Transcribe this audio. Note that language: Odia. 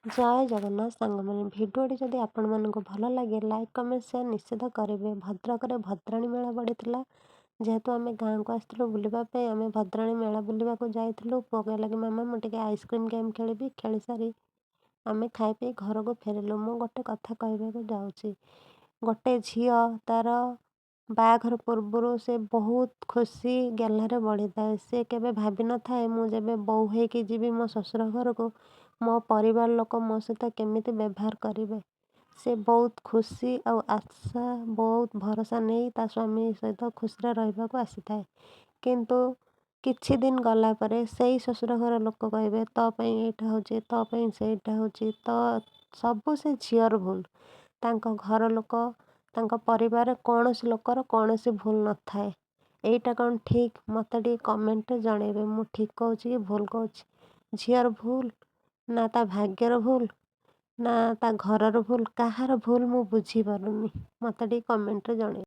ଜୟ ଜଗନ୍ନାଥ ସାଙ୍ଗମାନେ। ଭିଡ଼ିଓଟି ଯଦି ଆପଣମାନଙ୍କୁ ଭଲ ଲାଗେ, ଲାଇକ୍, କମେଣ୍ଟ, ସେୟାର ନିଶ୍ଚିତ କରିବେ। ଭଦ୍ରକରେ ଭଦ୍ରାଣୀ ମେଳା ପଡ଼ିଥିଲା। ଯେହେତୁ ଆମେ ଗାଁକୁ ଆସିଥିଲୁ ବୁଲିବା ପାଇଁ, ଆମେ ଭଦ୍ରାଣୀ ମେଳା ବୁଲିବାକୁ ଯାଇଥିଲୁ। ପୁଅ କହିଲା କି ମାମା, ମୁଁ ଟିକେ ଆଇସ୍କ୍ରିମ୍ ଗେମ୍ ଖେଳିବି। ଖେଳି ସାରି ଆମେ ଖାଇ ପିଇ ଘରକୁ ଫେରିଲୁ। ମୁଁ ଗୋଟେ କଥା କହିବାକୁ ଯାଉଛି। ଗୋଟେ ଝିଅ ତା'ର ବାହାଘର ପୂର୍ବରୁ ସେ ବହୁତ ଖୁସି ଗେହ୍ଲାରେ ବଢ଼ିଥାଏ। ସେ କେବେ ଭାବିନଥାଏ, ମୁଁ ଯେବେ ବୋହୂ ହେଇକି ଯିବି ମୋ ଶ୍ୱଶୁର ଘରକୁ, ମୋ ପରିବାର ଲୋକ ମୋ ସହିତ କେମିତି ବ୍ୟବହାର କରିବେ। ସେ ବହୁତ ଖୁସି ଆଉ ଆଶା, ବହୁତ ଭରସା ନେଇ ତା ସ୍ୱାମୀ ସହିତ ଖୁସିରେ ରହିବାକୁ ଆସିଥାଏ। କିନ୍ତୁ କିଛି ଦିନ ଗଲା ପରେ ସେଇ ଶ୍ୱଶୁର ଘର ଲୋକ କହିବେ, ତୋ ପାଇଁ ଏଇଟା ହେଉଛି, ତୋ ପାଇଁ ସେଇଟା ହେଉଛି, ତ ସବୁ ସେ ଝିଅର ଭୁଲ। ତାଙ୍କ ଘର ଲୋକ, ତାଙ୍କ ପରିବାରରେ କୌଣସି ଲୋକର କୌଣସି ଭୁଲ ନଥାଏ। ଏଇଟା କ'ଣ ଠିକ୍? ମୋତେ ଟିକେ କମେଣ୍ଟରେ ଜଣେଇବେ, ମୁଁ ଠିକ୍ କହୁଛି କି ଭୁଲ କହୁଛି। ଝିଅର ଭୁଲ ନା ତା ଭାଗ୍ୟର ଭୁଲ ନା ତା ଘରର ଭୁଲ, କାହାର ଭୁଲ ମୁଁ ବୁଝିପାରୁନି। ମୋତେ ଟିକେ କମେଣ୍ଟରେ ଜଣେଇବେ।